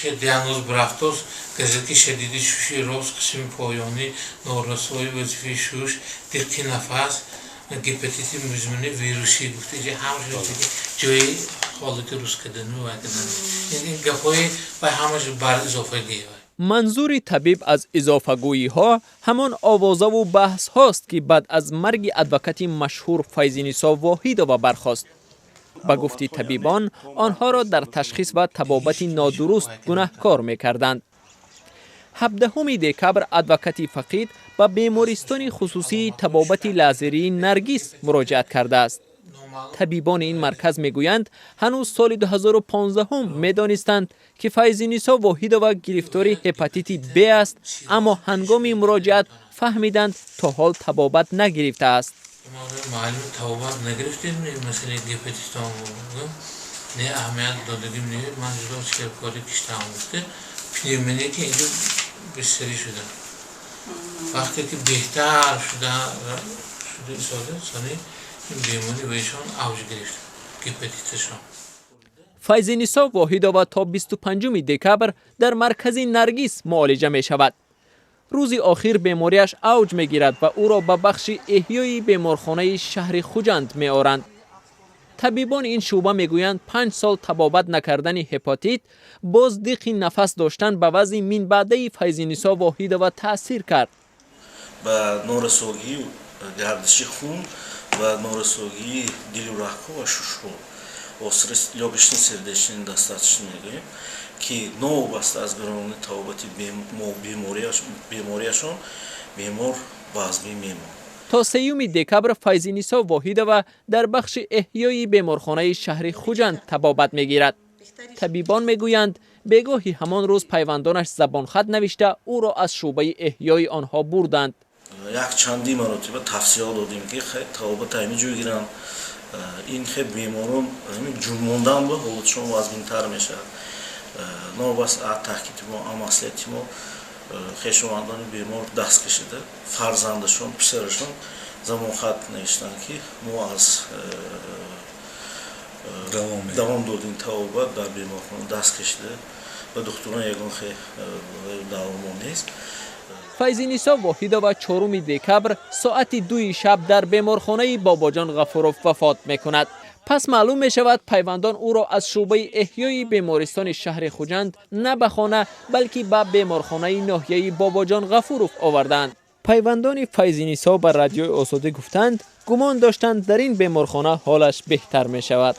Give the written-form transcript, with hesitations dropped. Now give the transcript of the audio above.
Чӣ диагноз бурафтоз, газетки: шадиди шуши рост қисми поёнӣ, норасоии вазифаи шуш, диққи нафас, гепатити музмини вирусӣ гуфта, иҷа ҳамаш ҷои ҳолати рус кардану вай кардан, ин гапҳои вай ҳамаш бар изофагӣ. Манзури табиб аз изофагӯиҳо ҳамон овозаву баҳсҳост, ки баъд аз марги адвокати машҳур Файзинисо Воҳидова бархост. Ба гуфти табибон, онҳоро дар ташхис ва табобати нодуруст гунаҳкор мекарданд. 17 декабр адвокати фақид ба бемористони хусусии табобати лазерии «Наргис» муроҷиат кардааст. Табибони ин марказ мегӯянд, ҳанӯз соли 2015 медонистанд, ки Файзинисо Воҳидова гирифтори ҳепатити Б аст, аммо ҳангоми муроҷиат фаҳмиданд, то ҳол табобат нагирифтааст. Маълум, табобат нагирифтем, масъалаи гепатитон не, аҳамият додагим не, ман ҷудо чикаркорӣ киштам гуфта, пневмония ки инҷо бистарӣ шуда, вақте ки беҳтар шуда истода, сони ин беморӣ ба ишон авҷ гирифт, гепатиташон. Файзинисо Воҳидова то 25 декабр дар маркази «Наргис» муолиҷа мешавад. Рӯзи охир бемориаш авҷ мегирад ва ӯро ба бахши эҳёи беморхонаи шаҳри Хуҷанд меоранд. Табибони ин шӯъба мегӯянд, 5 сол табобат накардани ҳепатит, боз диқи нафас доштан ба вазъи минбаъдаи Файзинисо Воҳидова таъсир кард. Ба норасогии гардиши хун ва норасогии дилу раҳҳо ва шушҳо, острый лёгочный сердечный недостаточность мегӯем, ки новобаста аз гузаронидани табобати бемориашон бемор вазмин мемонад. То 3 декабр Файзинисо Воҳидова дар бахши эҳёи беморхонаи шаҳри Хуҷанд табобат мегирад. Табибон мегӯянд, бегоҳи ҳамон рӯз пайвандонаш забонхат навишта, ӯро аз шӯъбаи эҳёи онҳо бурданд. Як чанди маротиба тавсияҳо додем, ки табобат ҳамин ҷой гиранд. Ин хел беморон ҷунмондан ба ҳолатшон вазминтар мешавад. Новобаста аз таҳкиди мо, маслиҳати мо, хешовандони бемор даст кашида, фарзандашон, писарашон забонхат навиштанд, ки мо аз давом додем табобат дар беморхона даст кашида, ба духтурон ягон хел даъво нест. Файзинисо Воҳидова 4 декабр соати 2-и шаб дар беморхонаи Бобоҷон Ғафуров вафот мекунад. Пас маълум мешавад, пайвандон ӯро аз шӯъбаи эҳёи бемористони шаҳри Хуҷанд на ба хона, балки ба беморхонаи ноҳияи Бобоҷон Ғафуров овардаанд. Пайвандони Файзинисо ба Радиои Озодӣ гуфтанд, гумон доштанд, дар ин беморхона ҳолаш беҳтар мешавад.